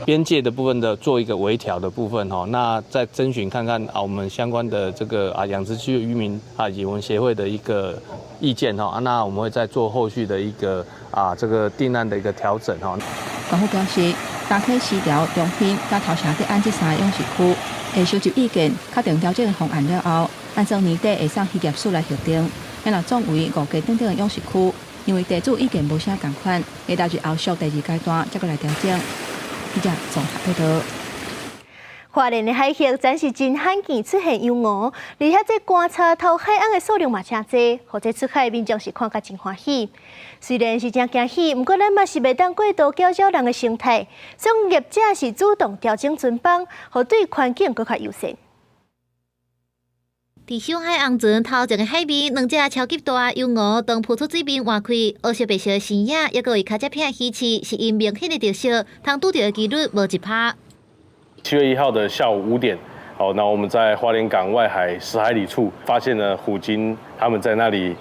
邊界的部分的做一個微調的部分哈，那再徵詢看看啊，我們相關的這個啊養殖區的漁民啊，以及我們協會的一個意見哈，那我們會再做後續的一個啊這個定案的一個調整哈。縣府表示，大溪、西寮、中興、佮頭城德安這三个養殖區會收集意見，確定調整的方案了後，按照年底會送漁業署來核定。若總圍五家等等的養殖區，因為地主意見無啥仝款，會納入後續第二階段再閣來調整。記者綜合報導。花蓮的海域真是真罕見出現遊鰡，而且這觀察頭海鰪的數量嘛誠濟，予這出海民眾是看甲真歡喜。雖然是真驚喜，毋過咱嘛是袂當過度攪擾人的生態，所以業者是主動調整船班，予對環境閣較友善。佇小海紅船頭前的海面，兩隻超級大遊鰡當浮出水面換氣，烏色白色的身影，抑閣有跤跡片魚刺，是𪜶明顯的特色。通拄著的幾率無1%。7月1號的下午5點，好，那我們在花蓮港外海10海里處發現了虎鯨，他們在那裡，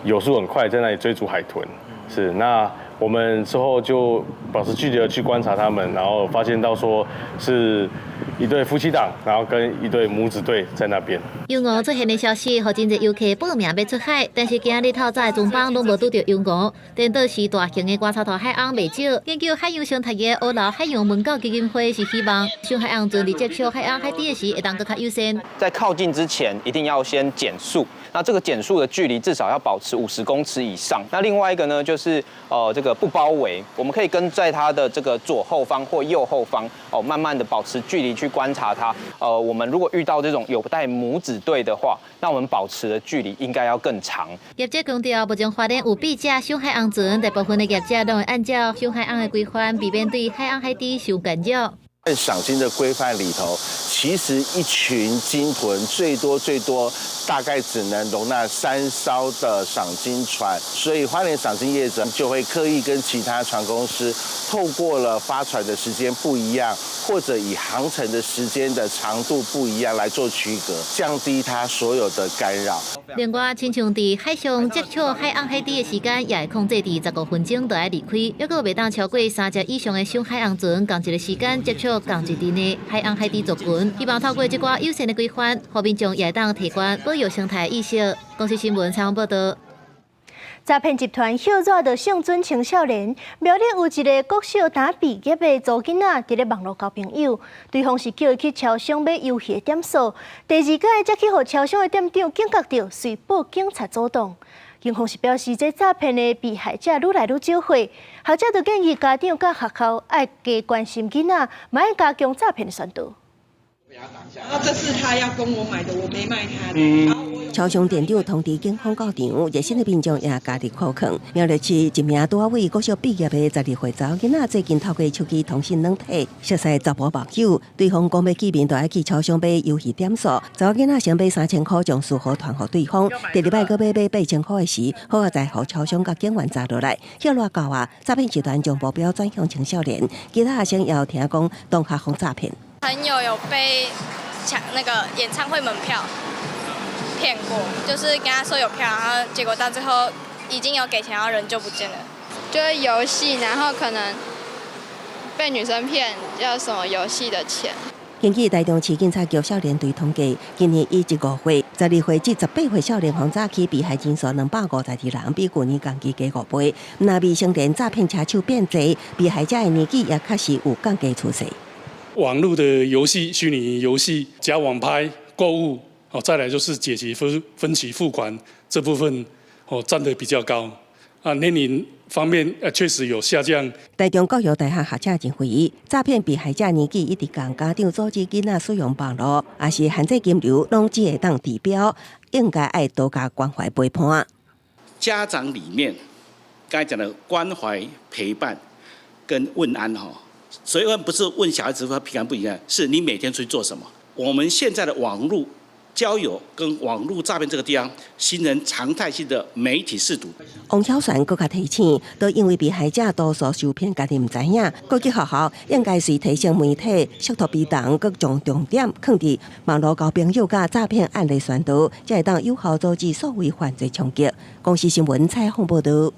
游速很快，在那裡追逐海豚。是，那我們之後就保持距離的去觀察他們，然後發現到說是一對夫妻檔，然後跟一對母子對在那邊。遊鰡出現的消息，予真濟遊客報名欲出海，但是今日透早的船班攏無拄著遊鰡。顛倒是大型的觀察頭海鰡袂少。研究海洋生態的烏樓海洋文教基金會是希望，小海紅船佇接觸海鰡海底的時，會當閣較友善。在靠近之前，一定要先減速。那這個減速的距離至少要保持50公尺以上。那另外一個呢，就是這個不包圍，我們可以跟在它的這個左後方或右後方哦，慢慢的保持距離去觀察它。我們如果遇到這種有帶母子對的話，那我們保持的距離應該要更長。業者強調，目前花蓮有八隻小海紅船，大部分的業者攏會按照小海鰡的規範，避免對海鰡海底受干擾。在賞鯨的規範裡頭，其實一群鯨豚最多最多大概只能容納3艘的賞鯨船，所以花蓮賞鯨業者就會刻意跟其他船公司透過了發船的時間不一樣，或者以航程的時間的長度不一樣來做區隔，降低它所有的干擾。另外，親像佇海上接觸海鰡海底的時間，也會控制佇15分鐘就愛離開，抑閣袂當超過三隻以上的小海紅船仝一个時間接觸仝一陣的海鰡海底族群。希望透過這寡友善的規範，予民眾也會當提懸保育生態意識。公視新聞採訪報導。詐騙集團歇熱著性準青少年，苗栗有一个國小剛畢業的查某囡仔，佇咧網路交朋友，對方是叫伊去超商買遊戲的點數，第二擺才去予超商的店長警覺著，遂報警察阻擋。警方是表示，這詐騙的被害者愈來愈少歲，學者就建議家長佮學校愛加關心囡仔，嘛愛加強詐騙的宣導。然後這是他要跟我買的，我沒賣他的。超商店長通知警方到場，熱心的民眾也加入苦勸。苗栗市一名拄仔位國小畢業的12歲查某囡仔，最近透過手機通訊軟體熟似查埔網友，對方講欲見面，就愛去超商買遊戲點數。查某囡仔先買3000箍，將書號傳予對方。第二擺閣欲買8000箍的時，好佳哉予超商佮警員查落來。歇熱到啊，詐騙集團將目標轉向青少年，其他學生也有聽講同學予詐騙。朋友有被搶那個演唱會門票騙過，就是跟他說有票，然後結果到最後已經有給錢，然後人就不見了。就是遊戲，然後可能被女生騙要什麼遊戲的錢。根據台中市警察局少年隊統計，今年一至5月，12歲至18歲少年予詐欺被害人數252人，比舊年同期加5倍。若未成年詐騙車手變濟，被害者的年紀也確實有降低趨勢。網路的遊戲、虛擬遊戲、假網拍、購物，哦，再來就是解期分分期付款這部分，哦，佔得比較高。啊，年齡方面，確實有下降。台中教育大學學者認為，詐騙被害者年紀一直降，家長阻止囡仔使用網路，抑是限制金流，攏只會當治標，應該愛多加關懷陪伴。家長裡面，剛才講的關懷、陪伴跟問安哈，所以問不是問小孩子說平安不平安，是你每天出去做什麼？我們現在的網路交友跟網路詐騙這個地方，形成常態性的媒體識讀。王巧璇閣較提醒，都因為被害者多數受騙，家己毋知影，各級學校應該隨提升媒體識讀被動，閣將重點放佇網路交朋友佮詐騙案例宣導，才會當有效阻止數位犯罪衝擊。公視新聞採訪報導。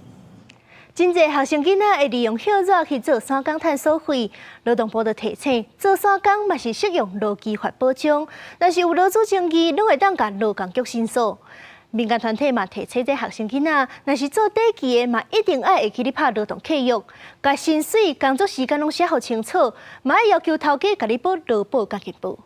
真濟學生囡仔會利用歇熱去做散工趁所費，勞動部就提醒，做散工嘛是適用勞基法保障，若是有勞資爭議，攏會當共勞工局申訴。民間團體嘛提醒這學生囡仔，若是做短期的嘛，一定愛會記咧拍勞動契約，共薪水、工作時間攏寫予清楚，嘛愛要求頭家共你保勞保佮健保。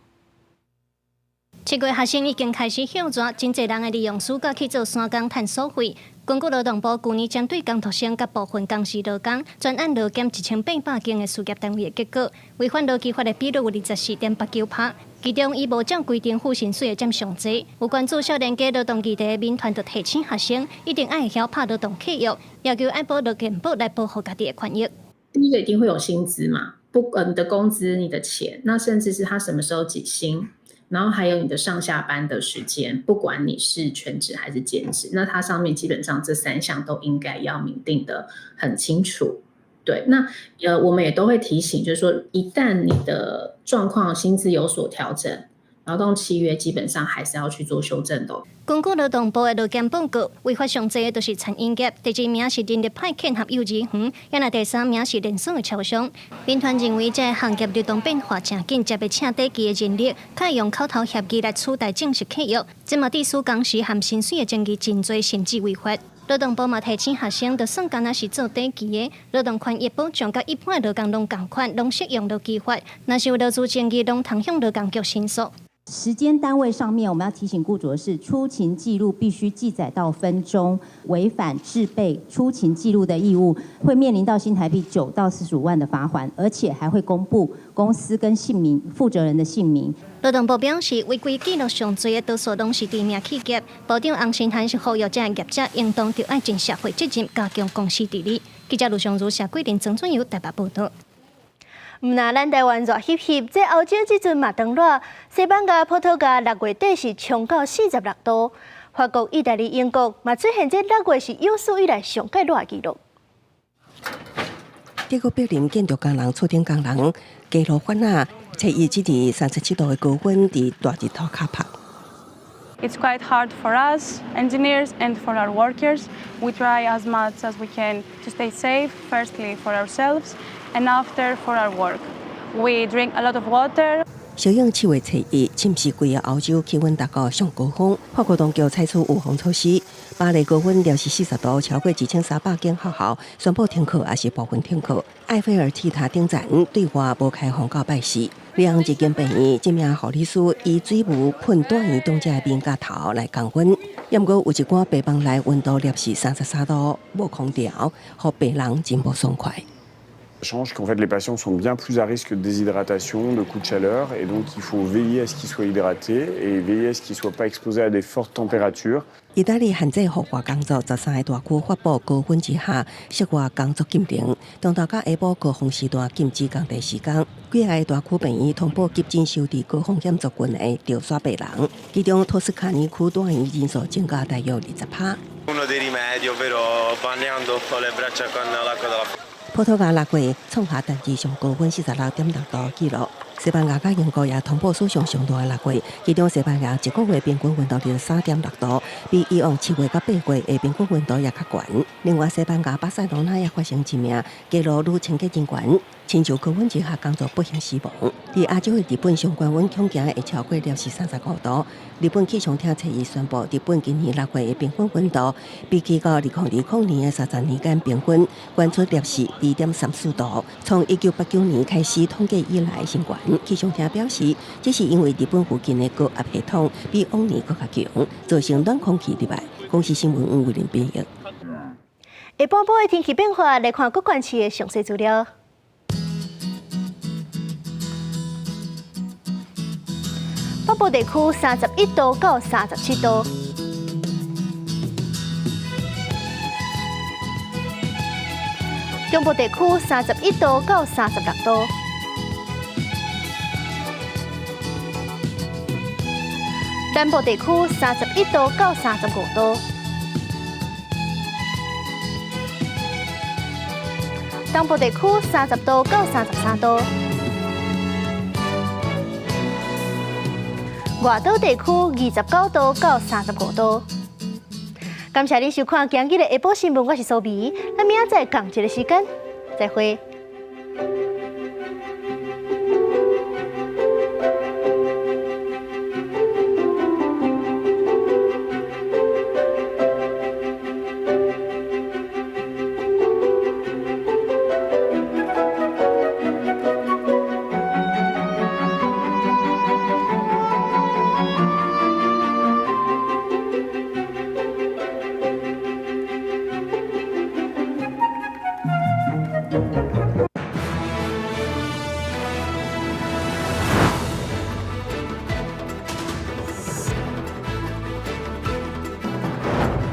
7月學生已經開始歇熱，真濟人會利用暑假去做散工趁所費。根據勞動部舊年針對工讀生佮部分工時勞工專案勞檢1800間的事業單位的結果，違反勞基法的比率有24.89%，其中以無照規定付薪水的佔上濟。有關注少年家勞動議題的民團就提醒學生，一定愛會曉拍勞動契約，要求愛保勞健保來保護家己的權益。第一個一定會有薪資嘛，不，你的工資、你的錢，那甚至是他什麼時候給薪。然後還有你的上下班的時間，不管你是全職還是兼職，那它上面基本上這三項都應該要明定的很清楚。對，那我們也都會提醒，就是說一旦你的狀況薪資有所調整，勞動契約基本上還是要去做修正的。根據勞動部的勞檢報告，違法上濟的就是餐飲業，第二名是人力派遣和幼兒園，猶若第三名是連鎖的超商。民團認為，這个行業流動變化誠緊，才欲請短期的人力，較會用口頭協議來取代正式契約，這嘛致使工時和薪水的爭議真濟，甚至違法。勞動部嘛提醒學生，就算敢若是做短期的，勞動權益保障佮一般的勞工攏仝款，攏適用勞基法。若是有勞資爭議，攏通向勞工局申訴。時間單位上面，我們要提醒僱主的是，出勤記錄必須記載到分鐘，違反制備出勤記錄的義務，會面臨到新台幣9到45萬的罰鍰，而且還會公布公司跟姓名、負責人的姓名。勞動部表示，違規記錄上濟的多數攏是知名企業。部長洪申翰是呼籲這業者應當著愛盡社會責任，加強公司治理。記者盧尚如、謝桂林、曾俊友台北報導。毋若咱台灣熱翕翕，這歐洲這陣嘛當熱。西班牙、葡萄牙6月底是衝到46度，法國、意大利、英國嘛出現這6月是有史以來上蓋熱的紀錄。德國柏林建築工人、厝頂工人街路翻啊，初一這日37度的高溫，佇大日頭跤曬。 It's quite hard for us engineers and for our workers. We try as much as we can to stay safe, firstly for ourselves and after for our work. We drink a lot of water. 小應7月初一，侵襲規个歐洲，氣溫達到上高峰。法國當局採取預防措施，巴黎高溫攝氏40度，超過1300間學校宣布停課，抑是部分停課。埃菲爾鐵塔頂層對外無開放到拜四。里昂一間病院，這名護理師以水霧噴住院長者的面頰頭來降溫。毋過有一寡病房內溫度攝氏33度，無空調，予病人真無爽快。 Change qu'en fait les patients sont bien plus à risque de déshydratation, de coups de chaleur, et donc il faut veiller à ce qu'ils soient hydratés et veiller à ce qu'ils ne soient pas exposés à des fortes températures. 意大利限制戶外工作，13個大區發布高溫之下室外工作禁令，中晝佮下晡高峰時段禁止工作時間。幾个大區病院通報急診收治高風險族群的著痧病人，其中托斯卡尼區住院人數增加大約20%。 Uno dei rimedi, ovvero bagnando un po' le braccia con l'acqua della 葡萄牙6月創下單日上高溫46.6度紀錄，西班牙佮英國也通報史上上熱的6月，其中西班牙一個月平均溫度23.6度，比以往7月佮8月的平均溫度也較懸。另外，西班牙巴塞羅那也發生一名街路女清潔人員，親像高溫之下工作不幸死亡。佇亞洲的日本，上懸溫恐驚會超過攝氏35度。日本氣象廳初一宣布，日本今年6月的平均溫度比起到2020年的30年間平均懸出攝氏2.34度，從1989年開始統計以來新懸。氣象廳表示，這是因為日本附近的高壓系統比往年閣較強，造成暖空氣入來。公視新聞吳偉林編譯。下晡晡的天氣變化，來看各縣市的詳細資料。北部地區31度到37度，中部地區31度到36度，南部地區31度到35度，東部地區30度到33度。外島地區29度到35度。感謝您收看今日的下晡新聞，我是蘇美，咱明仔載仝一个時間再會。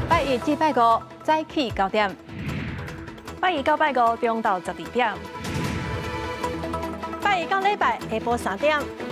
拜一至拜五早起9點，拜一到拜五中晝12點，拜一到禮拜下晡3點。